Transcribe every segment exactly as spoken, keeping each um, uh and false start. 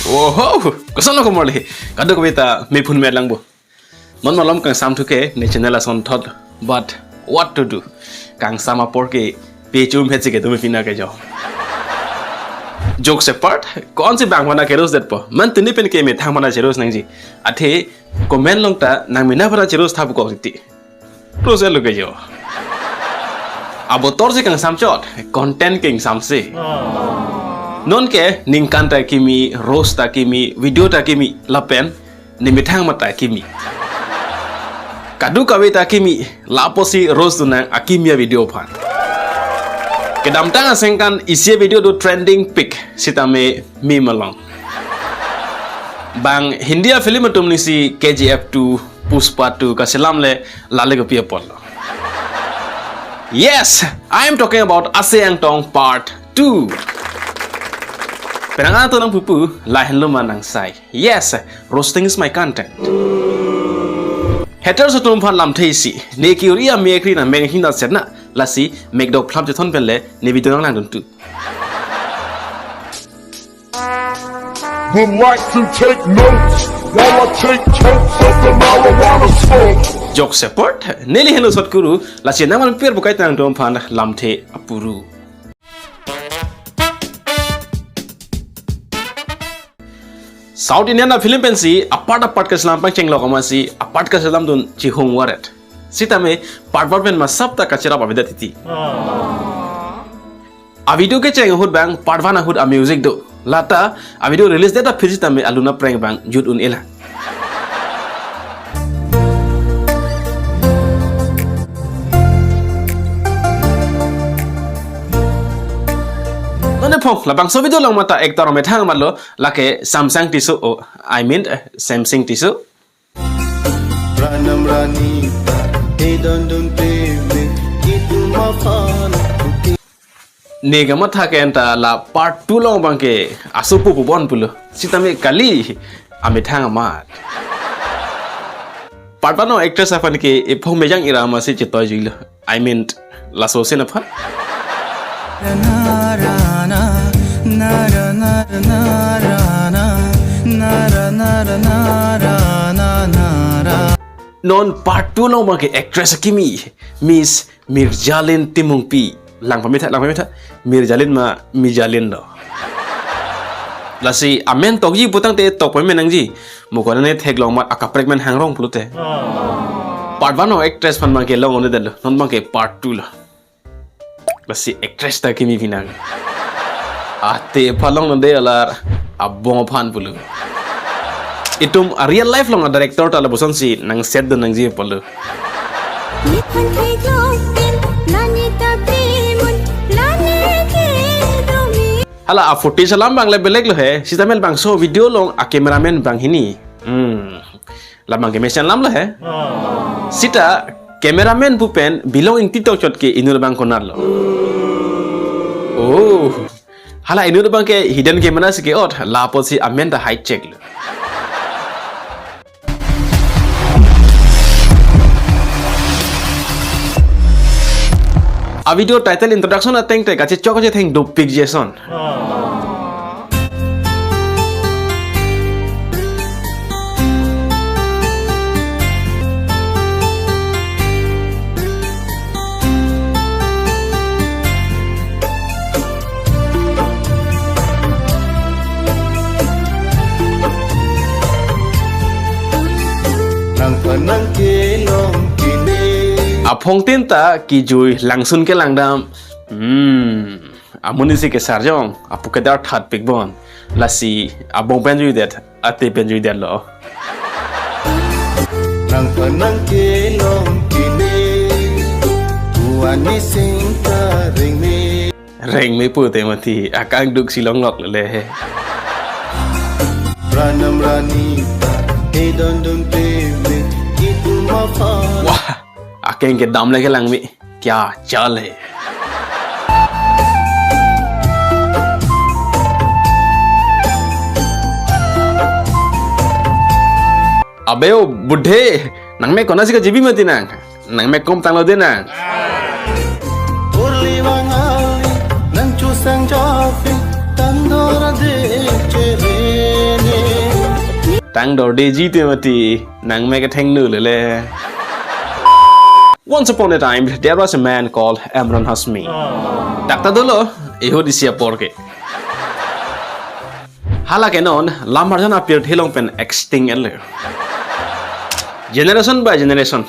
Oho, koson lo komorli. Kadokave ta mephun me lang bo. Non malom kangsam thuke ne channel asonthot. But what to do? Kangsam apor ke pechum het si ketum pina ke jo. Jokes apart, konsi bang mana ke roast detpo? Man tuni pen ke methang mana che-roast nangji. Athe comment along ta nang mena mana che-roast thap ko titi. Roast lo ke jo. Abotor si kangsam chot, content ke ingsamse. Non ke ningkan ta kimi, roast ta kimi, video ta kimi, lapen ne methang mata kimi. Kadokave ta kimi, lapusi roast dunang akimi avideo aphan. Kedamtang asengkan isi avideo do trending pic, sitame meme along. Bang Hindi afilm atum nisi K G F two, Pushpa two kachelam le lale kopi apotlo. Yes, I am talking about Ase Angtong Part two. Penang ato nang pupu, lahenlo ma nang sai. Yes, roasting is my content. Haters atum aphan lamthe isi, ne ke-uri amekri nang meng hinda setna, lasi mekdok phlam chethon pen le ne video nang langdun tu. Would like to take notes while I take totes of the marijuana smoke. Jokes apart, neli henlo sot kuru, lasi nang man per bukai tang dom phan lamthe apuru. South Indian afilm pensi apart apart kachelam pangchenglok amatsi apart kachelamdun chihung varet. Sitame part one pen ma sap ta kacherap avedet titi. Avideo kecheng ahut bang part one ahut amusic do. Lata avideo release date aphi sitame alun apreng bang jut un-e lang. Non ephong labangso video along mata actor amethang amatlo, lake Samsung Tisso, oh, I mean, eh, Samsung Tisso. Pranam Rani ta, he don don pe me, kitu mafan. Ne kamatha ke anta la part two along bang ke asopo pubon pulo. Sitame kali amethang amat. Part one along actress aphan ke ephong mejang ira amatsi chetoi juilo. I mean, laso scene aphan. Non part two along bang ke actress akimi, Miss Mirjalin Timungpi. Lang pamitha, lang pamitha. Mirjalin ma Mijalin do. Lasi amen tokji putangte tok pamen nangji. Mo konane theklong amat akaprek men hangrong pulote. Part one along actress aphan bang ke long-un-edetlo. Non bang ke part two lo. Lasi actress ta kimi pinang. Ate aphan longlo de alar abong aphan pulo. Itum a real life along a director ta labusonsi nang set dun nangji pulo. Nephan theklong pen, nanita primun, lane ke domi. Hala a footage alam bang le belek lo he, sitame labangso video along a cameraman bang hini. Hmm. Labang ke mesen alam lo he. Sita cameraman pu pen bilong ingti tok chot ke inut bang konatlo. Oh. Hala inut bang ke hidden camera si ke-ot, lapusi amen ta high check lo. Avideo title introduction ateng te kachechok kachetheng dopik Jason. Nang penang kelong kine. Aphongtin ta kejui langsun kelangdam. Hmm. Amonit si kesarjong, apu kedar that pikbon. Lasi abong pen juidet, ate pen juidetlo. Nang penang kelong kine, puan ni sing ta rengme. Rengme pute mati, akangduk si longlok lele. Pranam Rani ta, he don don pe me, kitu mafan. Wah, akeng kedam lagi langme. Kya chal hai? Abe o budhe, nangmek konasi kajibi mati nang. Nangmek kom tanglo de nang. Urli wangali nang chusang jopi tandor de chere. Tang dor deji te mati, nang me kethengno lele. Once upon a time, there was a man called Emran Hashmi. Dak ta dolo, eho disi apor ke. Halake non, lam arjan apirthe along pen extinct ele. Generation by generation,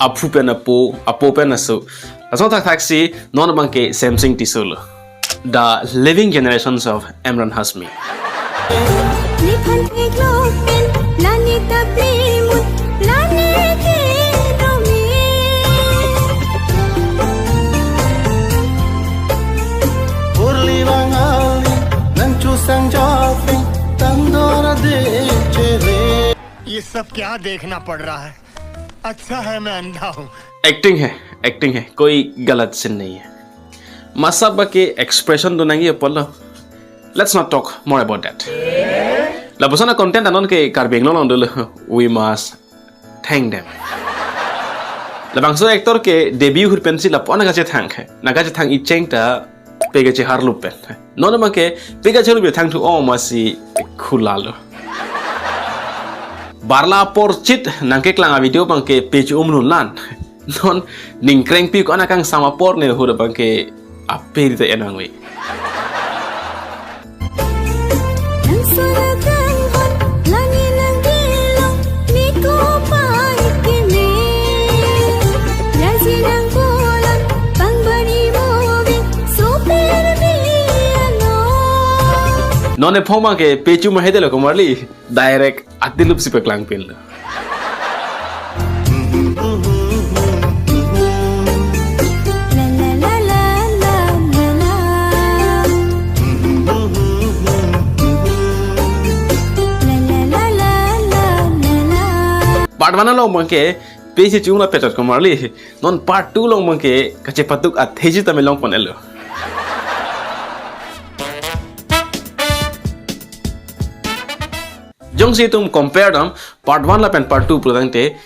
aphu pen apo, apo pen aso. Lason thakthak si, non abang ke Semsing Tisso lo. The living generations of Emran Hashmi. Nephan theklong pen, lani ta plimut, lani ke domi. Urli bangali, nang chusang japing, tang dor de chele. ये सब क्या देखना पड़ रहा है? अच्छा है मैं अंधा हूँ। Acting hai, acting hai, koi galat scene nahi hai. Masa ba ke expression do nangji apotlo. Let's not talk more about that. Lapuson a-content anon ke Karbi Anglong along dolo. We must thank them. Labangso actor ke debut ahut pensi lapu-an nangkachethang hai. Nangkachethang icheng ta pe kacheharlup pen. Non abang ke pe kacheharlup thangthu-ong masi khulalo. Barla apor chit nangkeklang a-video abang ke pe cho-um lun lan. Non ning krengpi ko-an akangsam apor ne ahut abang ke ape ri ta enang we. Nang sona kanghon, lani nang bilong, mi ko pai keme. Laji nang bolon, pangbani mobi, super bi ano. Non ephong abang ke pe cho-um ahedetlo komarli, direct atilup si peklang pinlo. Part one along abang ke pe si cho-um la petot komarli. Non part two along abang ke kachepatuk atheji tame longpon elo. Jongsi itum compare dam part one lapen part two pulotangte,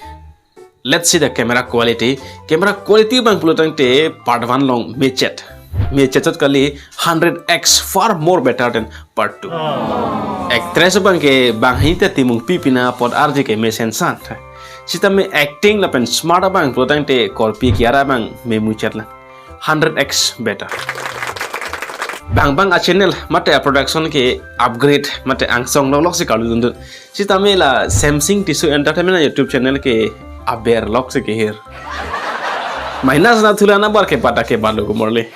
let's see the camera quality. Camera quality abang pulotangte part one along mechet. Mechet chot kali hundred x far more better than part two. Actress abang ke banghini ta timung pi pina apot arje ke mesen san. Sitame acting lapen smart abang pulotangte korpi kiara abang memuchet lang. Hundred x better. Bang bang a-channel mate a-production ke upgrade mate angsong longlok si karlu dundun. Sitame la Semsing Tisso Entertainment a-YouTube channel ke aber lok si kehir. Minus na thula na bar ke pada ke balu ko morli.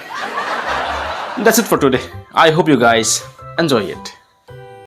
That's it for today. I hope you guys enjoy it.